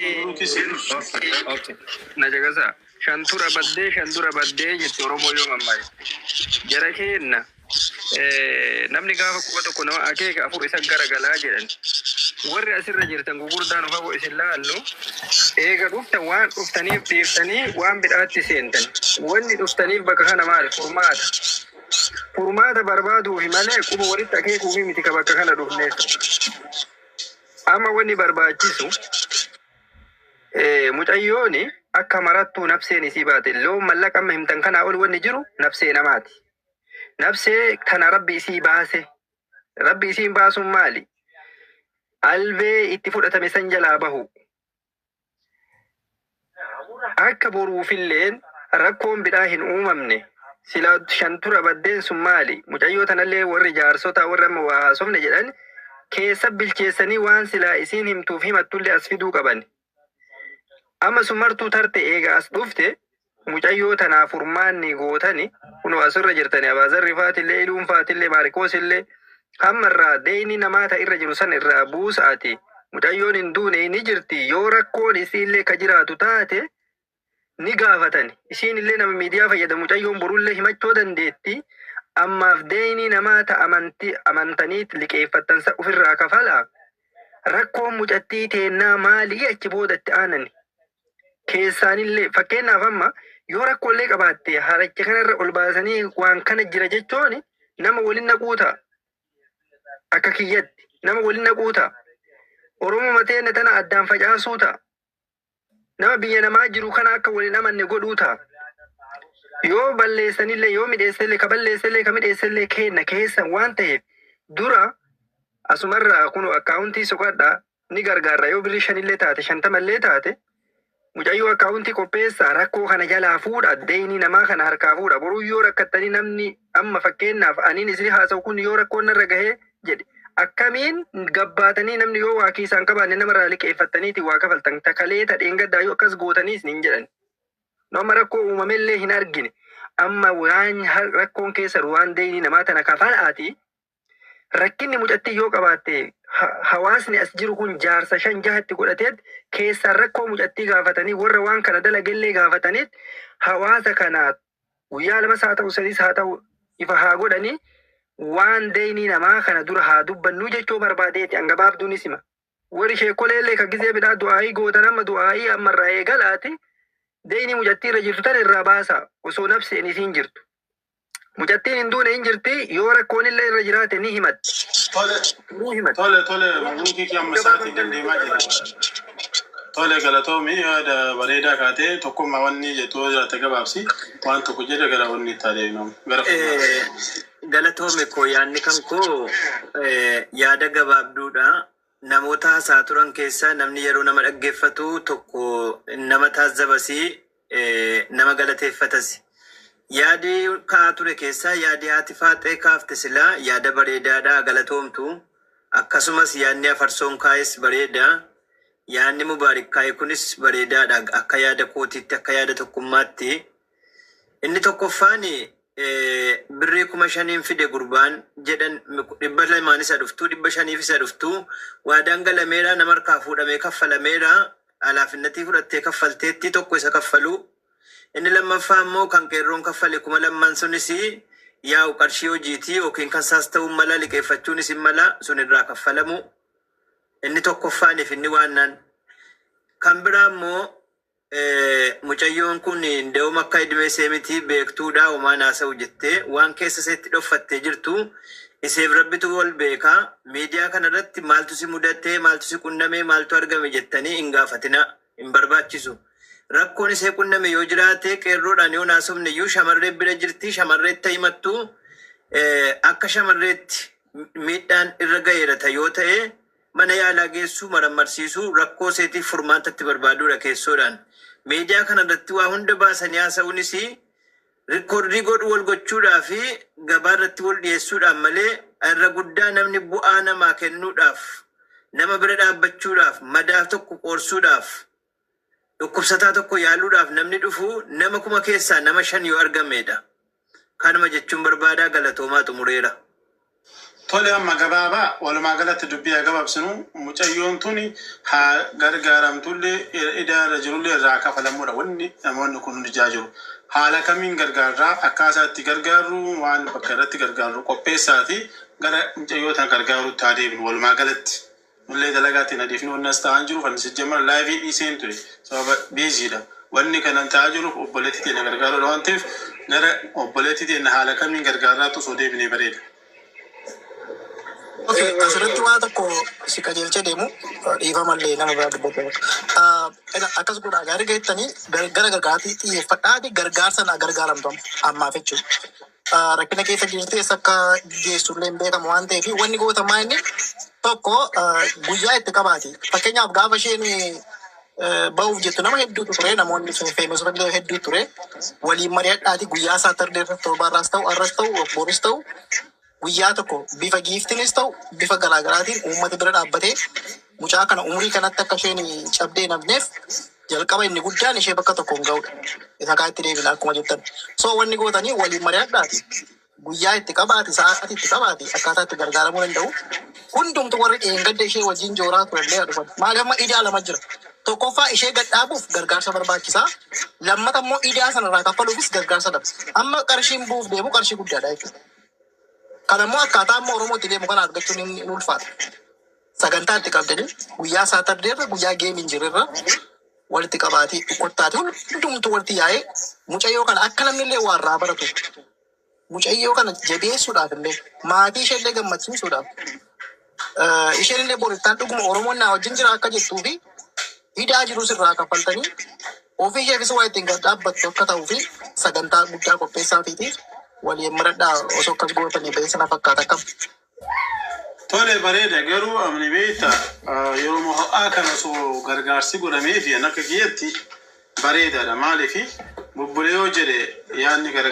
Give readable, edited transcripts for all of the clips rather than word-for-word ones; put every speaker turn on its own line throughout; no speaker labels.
Okay. Na caqasaa. Shan tura baddee shan dura baddee jetti Oromoo yoo mammaaye. Jara keenna namni gaafa quba tokko nama akeeka afur isa garagalaa jedhan. Warri asirra jirtan gugurdaan of hafoo isin laallu eega dhuftan waan dhuftaniif dhiiftanii waan bidhaatti seentan. Wanni dhuftaniif bakka kana maali? Furmaata. Furmaata barbaaduufi malee quba walitti akeekuufi miti ka bakka kana dhufneef. Amma wanni barbaachisu mucayyooni akka marattuu nafseen isii baate loon mallaqa amma himtan kanaa ol wanni jiru nafsee namaati. Nafsee tana Rabbi isii baase. Rabbi isiin baasuun maali? Albee itti fudhatame san jalaa bahu. Akka boruufilleen rakkoon bidhaa hin uumamne. Silaa shantura baddeen sun maali? Mucayyoo tanallee warri jaarsota warri amma waa haasofne jedhan keessa bilcheessanii waan silaa isiin himtuuf himattullee as fiduu qaban. Amma sun martuu tarte eega as dhufte mucayyoo tanaa furmaanni gootani kunoo asirra jirtani Abaazarri faatillee Iluun faatillee Maarikoosillee hamma irraa deeyni namaa ta irra jiru san irraa buusaati. Mucayyoon hin duune ni jirti yoo rakkoon isiillee ka jiraatu taate ni gaafatani. Isiin illee nama miidiyaa fayyadamu mucayyoon borullee himachuu dandeetti. Ammaaf deeyni namaa ta amanti amantaniit liqeeffattan sa ofirraa kafalaa. Rakkoon mucattii teennaa maalii achi boodatti aanani? Keessaanillee fakkeenyaaf amma yoo rakkoolee qabaatte haracha kanarra ol baasanii waan kana jira jechuun nama waliin naquu ta'a. Akka kiyyatti nama waliin naquu ta'a. Oromoo mateenya tana addaan facaasuu ta'a. Nama biyya namaa jiru kana akka waliin amanne godhuu ta'a. Yoo balleessanillee yoo midheessallee ka balleessallee ka midheessallee kenna keessa waan ta'eef dura asumarraa kun akkaawuntii soqadhaa ni gargaarra yoo birrii shanillee taate shantamallee taate mucayyoo akkaawuntii qopheessaa rakkoo kana jalaa fuudha deeyni namaa kana harkaa fuudha boruu yoo rakkattanii namni amma fakkeenyaaf aniin isin haasa'u kun yoo rakkoon narra gahee jedhe akkamiin gabbaatanii namni yoo waa kiisaan qabaanne namarraa liqeeffattaniiti waa kafaltan takalee tadheen gaddaa yoo akkas gootaniis nin jedhan. Nama rakkoo uumamellee hin argine. Amma waan rakkoon keessa waan deeyni namaa tana kafalaati. Rakkinni mucattii yoo qabaatte hawaasni as jiru kun jaarsa shan jahatti godhateet keessaan rakkoo mucattii gaafatanii warra waan kana dalagellee gaafataniit hawaasa kana guyyaa lamas haa ta'u sadis haa ta'u ifa haa godhanii waan deeynii namaa kana dura haa dubbannuu jechuu barbaadeeti hangabaabduunis hima. Warri sheekoleellee ka gizee bidhaa du'aayii gootan amma du'aayii ammarraa eegalaati deeynii mucattii irra jirtu tan irraa baasa osoo nafseen isiin jirtu. Mucattiin hin duune hin jirti yoo rakkoon illee irra jiraate ni himatti.
Tole.
Ni himatti.
Tole, mabruukii kee amma sa'aatiin dandeemaa jira. Tole, galatoomi, yaada bareedaa kaatee tokkummaa wanni jettu yoo jiraate gabaabsi waan tokko jedhe gara wanni itti adeemnamu gara fuulduraatti.
Galatoomi koo, yaadni kan koo yaada gabaabduudha. Namoota haasaa turan keessaa namni yeroo nama dhaggeeffatu tokko nama taazzabasii nama galateeffatas. Yaadi ka'aa ture keessaa yaadi haati faaxee kaafte silaa yaada bareedaadha galatoomtu. Akkasumas yaadni afarsoon kaa'es bareeda. Yaadni Mubaarik kaa'e kunis bareedaadha akka yaada kootiitti, akka yaada tokkummaatti. Inni tokkoffaan birrii 5,000n fide gurbaan jedhan 200n isa dhuftu, 500f isa dhuftu waadaan galameera, nama harkaa fuudhamee kaffalameera, alaafinnatii fudhattee kaffalteetti tokko isa kaffalu. Inni lammaffaa immoo kan qeerroon kaffale 2,000 sunis yaa'u qarshii hojiitii yookiin kan saas ta'uu mala, liqeeffachuunis hin mala, sun irraa kaffalamu. Inni tokkoffaaniif inni waannaan. Kan biraa immoo mucayyoon kun nda'um akka idmee ishee miti beektuudha homaan haasa'u jettee waan keessa iseetti dhoffattee jirtu iseef rabbitu wal beekaa. Miidiyaa kanarratti maaltu si mudatee, maaltu si qunname, maaltu argame jettanii hin gaafatina, hin barbaachisu. Rakkoon isee qunname yoo jiraate qeerroodhaan yoo naasofne iyyuu shamarree bira jirti, shamarreetti himattu. Akka shamarreetti miidhaan irra ga'eera yoo ta'e mana yaalaa geessuu, marammarsiisuu, rakkoo iseetiif furmaatatti barbaaduudha keessoodhaan. Miidiyaa kanarratti waa hunda baasanii haasa'uunis rikoordii godhu wal gochuudhaa fi gabaa irratti wal dhiyeessuudhaan malee irra guddaa namni bu'aa namaa kennuudhaaf, nama bira dhaabbachuudhaaf, madaa tokko qoorsuudhaaf, dhukkubsataa tokko yaaluudhaaf namni dhufu nama 1,000 keessaa nama shan yoo argamedha. Kanuma jechuun barbaadaa, galatoomaa, xumureera.
Tole, amma gabaabaa walumaa galatti dubbii haa gabaabsinu. Mucayyoon tuni haa gargaaramtullee, idaa irra jirullee irraa kafalamuudha. Wanni namoonni kun hundijaa jiru. Haala kamiin gargaarraa, akkaataa itti gargaarru, waan bakka irratti gargaarru qopheessaati gara mucayyoo tana gargaaruutti haa deebinu walumaa galatti. Nullee dalagaatiin adiifni wanni as ta'aa jiru kan sijjamara live dhiiseen ture, sababa busy dha. Wanni kanan ta'aa jiruuf obboleettii teenya gargaaruudha waan ta'eef, gara obboleettii teenya haala kamiin gargaarraatu osoo deebinee bareeda.
Okay, asirratti waa tokko si qajeelchee deemu, dhiifamallee nama biraa dubbatu. Akkas godhaa, gaarii geettanii gara gargaartii xiyyeeffadhaa, gargaarsa na gargaaramtu ammaaf jechuudha. Rakkina keessa jirtees akka geessullee hin beekamu waan ta'eef, wanni gootamaa inni tokko guyyaa itti qabaati. Fakkeenyaaf, gaafa isheen bahuuf jettu nama hedduutu ture, namoonni famous illee hedduu ture. Waliin mari'adhaati guyyaa Saturday irratti, torbaarraas ta'u, arras ta'u, boris ta'u, guyyaa tokko bifa giiftinis ta'u, bifa garaagaraatiin uummata bira dhaabbatee mucaa kana umurii kanatti akka isheen cabdee hin hafneef, jalqaba inni guddaan ishee bakka tokkoon ga'udha. Isa kaa itti deebina akkuma jettan. So wanni gootanii waliin mari'adhaati. Guyyaa itti qabaati, sa'aatii itti qabaati, akkaataa itti gargaaramuu danda'u. Hundumtu warri dheengadda ishee wajjin jooraa turellee haa dhufan. Maali, amma idaa lama jira. Tokkoffaa, ishee gad dhaabuuf gargaarsa barbaachisaa. Lammata immoo idaa sanarraa kaffaluufis gargaarsa dhabsa. Amma qarshiin bu'uuf deemu qarshii guddaadha jechuudha. Kana immoo akkaataa amma Oromoo itti deemu kana argachuun hin ulfaata. Sagantaa itti qabdanii guyyaa Saturday irra, guyyaa game iin jirurra walitti qabaatii kottaati, hundumtu walitti yaa'ee mucayyoo kana akka namni illee waa irraa baratu, mucayyoo kana jabeessuudhaaf illee, maatii ishee illee gammachiisuudhaaf, isheen illee borittaan dhuguma Oromoon naa wajjin jira akka jettuu fi idaa jirus irraa kaffaltanii ofii isheefis waa ittiin gad dhaabbattu akka ta'uu fi sagantaa guddaa qopheessaafiiti waliin maradhaa. Osoo akkas gootanii ba'ee sana fakkaata, akkam?
Tole, bareeda. Garuu amni beekta, yeroo ho'aa kana osoo gargaarsi godhamee fi akka kiyyatti bareedaadha. Maaliif, bubbulee yoo jedhe yaadni gara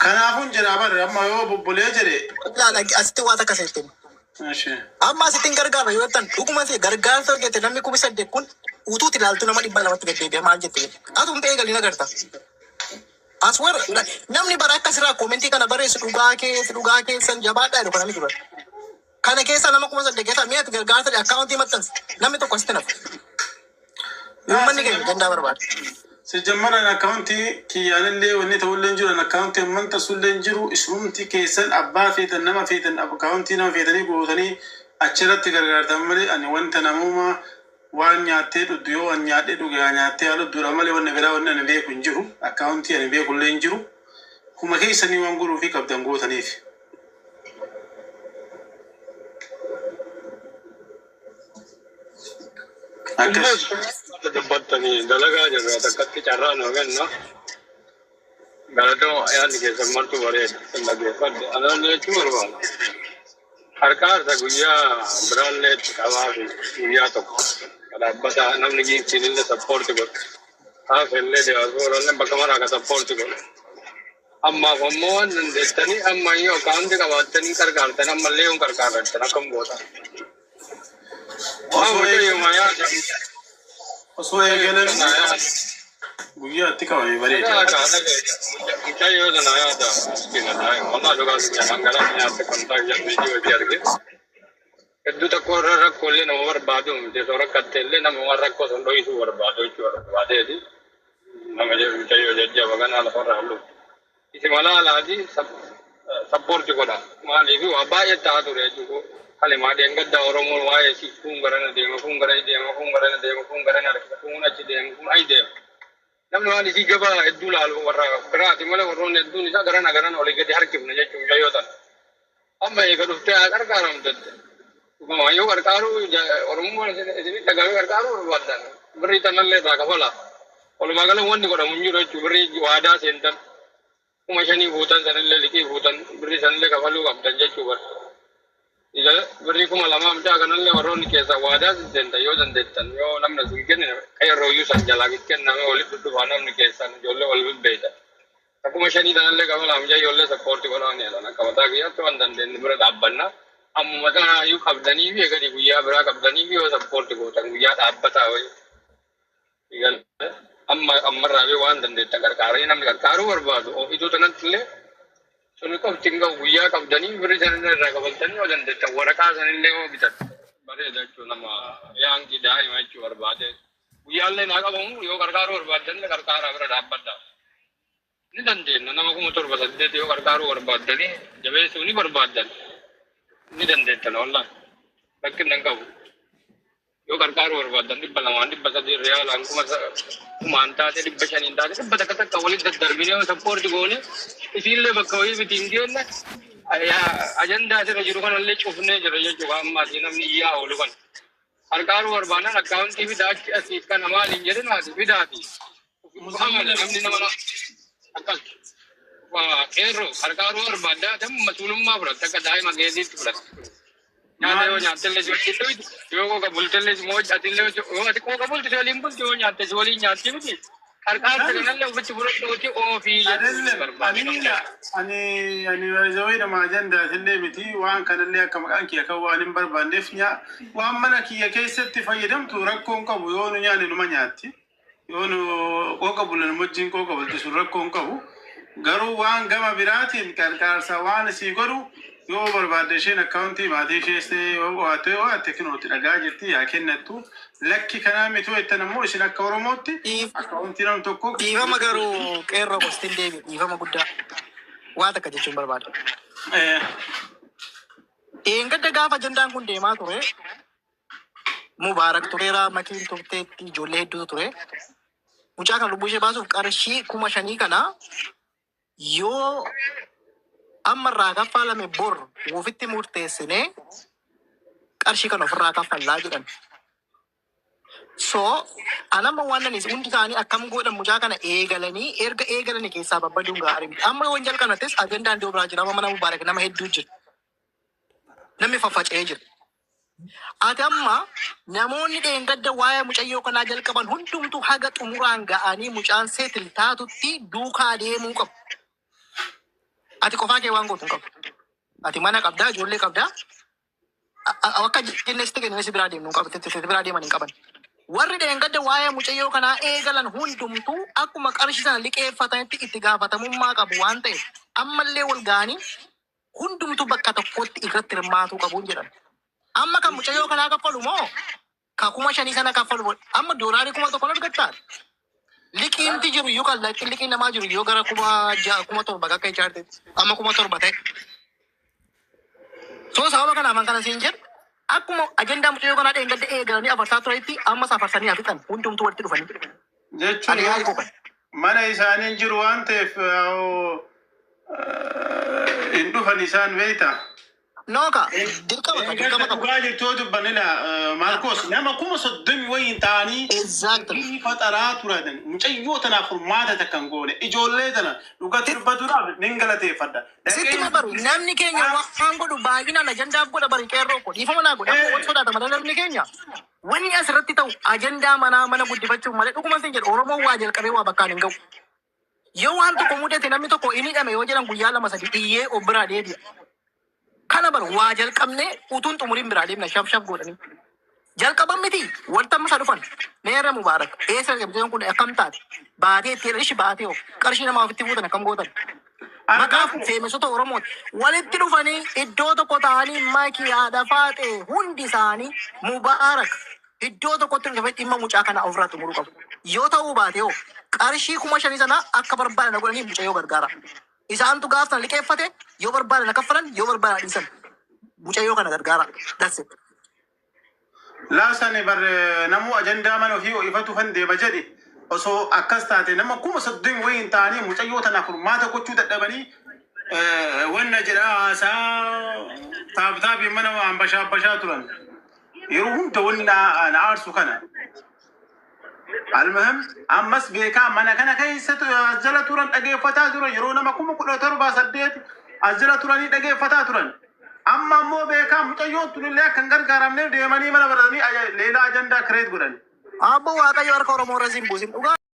Kanaafuun jedha barre, amma yoo bubbulee jedhe.
Ilaala, asitti waa takka seetti. Amma asitti hin gargaara yoo jettan, dhuguma ta'e gargaarsa argate namni 8,000 kun utuutti ilaaltu nama 200tti gad deebi'a, maal jette jedhe. Atuun ta'ee galii agarta. As warra namni bara akkasirraa comment kana barreessu, dhugaa keessa, dhugaa keessan, jabaadhaa jedhu kana miti bara. Kana keessa nama 8,000 keessa mi'a ati gargaarsa account maxxansi namni tokko asitti nafu. Uummanni keenya gandaa barbaada.
Sijjammaran account kiyyaanillee wanni ta'ullee hin jiru, account ammanta sullee hin jiru. Isumti keessan abbaa feetan, nama feetan, account nama feetanii gootanii achirratti gargaartan malee, ani wanta namuma waan nyaattee dhugdu, yoo waan nyaadhee dhuge haa nyaattee haa dhugduudha malee, wanni biraa wanni ani beeku hin jiru. Account ani beekullee hin jiru. Kuma keessanii waan godhuu fi qabdan gootaniif. Akkas.
Dubbattanii dalagaa jirra, takkatti carraa nuu kenna. Galatoo, yaadni keessan martu bareeda. Sin dhaggeeffadhe. Anaan jechuu barbaada. Harkaarsa guyyaa biraallee itti qabaa fi guyyaa tokko dhaabbata namni giiftiin illee support godhu. Hafe illee diyaaspooraallee bakka maraa ka support godhu. Ammaaf ammoo waan dandeettanii amma iyyuu account qabaattanii qarqaartan, ammallee yoo qarqaarrattan akkam goota? Waan
Osoo
mucayyuma yaada.
Osoo eegalanii guyyaa itti qabame bareeda.
Mucayyoo sana yaada miskiina daa'ima. Walaa dhugaa dhangala'aa nyaatte kan ta'e viidiyoo hojii arge. Hedduu tokko irra rakkoolee nama barbaadu miti. Osoo rakkatte illee nama waan rakkoo sun dho'isuu barbaadu jechuu barbaadeeti. Nama jedhu mucayyoo jajjaba ganaa lafarraa hallu. Isi malaalaati support godha. Maaliif, waa baay'ee ta'aa ture jechuudha. Kalemaa deengaddaa Oromoon waa'ee si kun garana deema, kun garana deema, kun garana deema, kun garana harkisa, kun achi deema, kun achi deema. Namni waan isii gabaa hedduu laalu warra biraati malee, warroonni hedduun isaa garana garana olii gadi harkifne jechuun mucayyoo tana. Amma eega dhuftee haa qarqaaramtette. Dhuguma yoo qarqaaru Oromummaan isin dhagahee qarqaaruu barbaaddan, birrii tanallee irraa kafala. Walumaa gala wanni godhamu hin jiru jechuudha. Birrii waadaa seentan 5,000 fuutan sanillee, liqii fuutan, birrii sanillee kafaluu qabdan jechuu bara. Birrii 2,000 mucaa kanallee warroonni keessaa waadaa seentan, yoo dandeettan, yoo namni sun kenne qeerrooyyuu san jalaa kenname, walitti dhufaa namni keessan ijoollee wal bibbeeytan. 5000 tanallee kafalaa mucayyoollee support godhaaniidhaan akka mataa kiyyaatti waan dandeenye bira dhaabbanna. Ammuma kanaayyuu qabdanii fi gadi guyyaa biraa qabdanii fi yoo support gootan guyyaa dhaabbataa wayii. Amma ammarraa fi waan dandeettan qarqaaranii namni qarqaaruu barbaadu ofiituu tanatti illee suni qofti hin ga'u guyyaa qabdanii birri sanillee irraa kafaltanii yoo dandeettan waraqaa sanillee yoo bitan bareeda jechuun nama yaangi daa'ima jechuu barbaade. Guyyaallee naa qabamu yoo qarqaaruu barbaaddan qarqaaraa bira dhaabbadha. Ni dandeenya nama 7,000 8 yoo qarqaaruu barbaaddanii jabeessuu ni barbaaddan ni dandeettan wallaan rakkina hin qabu. Yoo qarqaaruu barbaaddan 200 300 riyaalaan kumaan taate 500n taate dhibba takka takka walitti daddarbinee yoo support goone isiillee bakka wayii miti hin geenne ajandaa asirra jiru kanallee cufnee jira jechuudha ammaati namni iyyaa oolu kana. Qarqaaruu barbaadan akkaawuntii fidaa achi asii kana maaliin jedhin haati fidaati. Amala namni nama akkas qeerroo qarqaaruu barbaaddaa tam masuulummaa fudhatte akka daa'ima geessiitti fudhatte. Nyaata yoo nyaattellee si wajjin yoo qooqa bultellee si atillee yoo ati qooqa bulti si waliin bulti yoo nyaatte si waliin nyaatti miti. Qarqaarsa kanallee ofitti fudhadhuuti oofii jechuun barbaade.
Ani ani ani nama ajandaatillee miti waan kanallee akka maqaan kiyya kan waan hin barbaanneef waan mana kiyya keessatti fayyadamtu rakkoo hin qabu yoo nu nyaanne numa nyaatti yoo nu qooqa bulle nu wajjin qooqa bulti sun rakkoo hin qabu garuu waan gama biraatiin qarqaarsa waan isii godhu yoo barbaadde isheen akkaawuntii maatii ishees yoo qo'atte yoo qo'atte kinuutti dhagaa jirti yaa kennattu lakki kanaa mituu jettan ammoo isin akka Oromootti akkaawuntii nam tokko.
Dhiifama garuu qeerroo qostiin deebi dhiifama guddaa waa takka jechuun barbaada. Eengadda gaafa ajandaan kun deemaa ture Mubaarak tureera makiin turteetti ijoollee hedduutu ture. Mucaa kan lubbuu ishee baasuuf qarshii 5,000 kana yoo ammarraa kaffalame bor ofitti murteessinee qarshii kana ofirraa kaffallaa jedhan. So anamma waan anis hundi isaanii akkam godhan mucaa kana eegalanii erga eegalanii keessaa babbaduun gaarii miti. Amma yoo hin jalqabnettes ajandaan iddoo biraa jira. Amma mana Mubaarak nama hedduu jira. Namni faffaca'ee jira. Ati amma namoonni dheengadda waa'ee mucayyoo kanaa jalqaban hundumtuu haga xumuraan ga'anii mucaan settle taatutti duukaa deemuu qabu. Ati qofaa kee waan gootu hin qabdu. Ati mana qabdaa, ijoollee qabdaa. Akka jennee sitti kennine si biraa deemnu hin qabdu. Si biraa deeman hin qaban. Warri dheengadda waa'ee mucayyoo kanaa eegalan hundumtuu akkuma qarshii sana liqeeffatanitti itti gaafatamummaa qabu waan ta'eef ammallee wal ga'anii hundumtuu bakka tokkotti irratti hirmaatuu qabuun jedhan. Amma kan mucayyoo kanaa kaffalu moo ka 5,000 sana kaffalu amma doolaarii 1,000 argattaa? Liqiinti jiru iyyuu kan liqiin namaa jiru yoo gara 6,000 7,000 akka ijaarteetti amma 7,000 ta'e. So sababa kanaaf kan kana siin jedhu akkuma ajandaa mucayyoo kanaa dheengadda eegalanii afarsaa turetti ammas afarsanii hafixan hundumtuu walitti dhufanii.
Jechuun
Ani yaadu qofa.
Mana isaanii jiru waan ta'eef hin dhufan isaan beekta.
Nooka dirqama ka dirqama qabu.
Dhugaa jirtu yoo dubbanne Maarkos nama 30,000 wayiin ta'anii faxaraa turan mucayyoo tanaaf furmaata takka hin goone ijoollee tana dhugatti dubbatuudhaaf nin galateeffadha.
Sitti ma baru namni keenya waan godhu baay'inaan ajandaaf godha bari qeerroo ko dhiifama naa godha amma wal sodaata malee namni keenya wanni asirratti ta'u ajandaa manaa mana guddifachuuf malee dhuguma sin jedhu Oromoon waa jalqabee waa bakkaan hin ga'u. Yoo waan tokko mudate namni tokko inni hidhame yoo jedhan guyyaa lama sadi iyyee of biraa deebi'a. Kana baru waa jalqabnee utuun xumuriin biraa deemna shaf shaf godhanii. Jalqaban miti wanta amma isa dhufan meera Mubaarak eessa argamteen kun akkam taate baatee itti ishi baatee of qarshii namaa ofitti fuutan akkam gootan. Maqaa feemesota Oromooti walitti dhufanii iddoo tokko ta'anii maakii haadha faaxee hundi isaanii Mubaarak iddoo tokkotti dhufanii dhimma mucaa kana ofirraa xumuruu qabu. Yoo ta'uu baate hoo qarshii 5,000 sana akka barbaadan godhanii mucayyoo gargaara. Isaantu gaaf sana liqeeffate yoo barbaadan kaffalan yoo barbaadan dhiisan mucayyoo kana gargaara. That's it.
Laasani bar namuu ajandaa mana ofii ho'ifatu kan deema jedhi osoo akkas taate nama 30,000 wayiin ta'anii mucayyoo tanaaf furmaata gochuu dadhabanii wanna jedhaa haasaa taaptaabii mana waan bashaa bashaa turan. Yeroo hunda wanni na aarsu kana. Almuhim ammas beekaa mana kana keessa as jala turan dhageeffataa turan yeroo nama 17,000 8 as jala turanii dhageeffataa turan. Amma ammoo beekaa mucayyoon tunillee akka hin gargaaramneef deemanii mana baratanii leelaa ajandaa create godhan.
Abbo Waaqayyo harka Oromoo irra siin buusin dhugaa.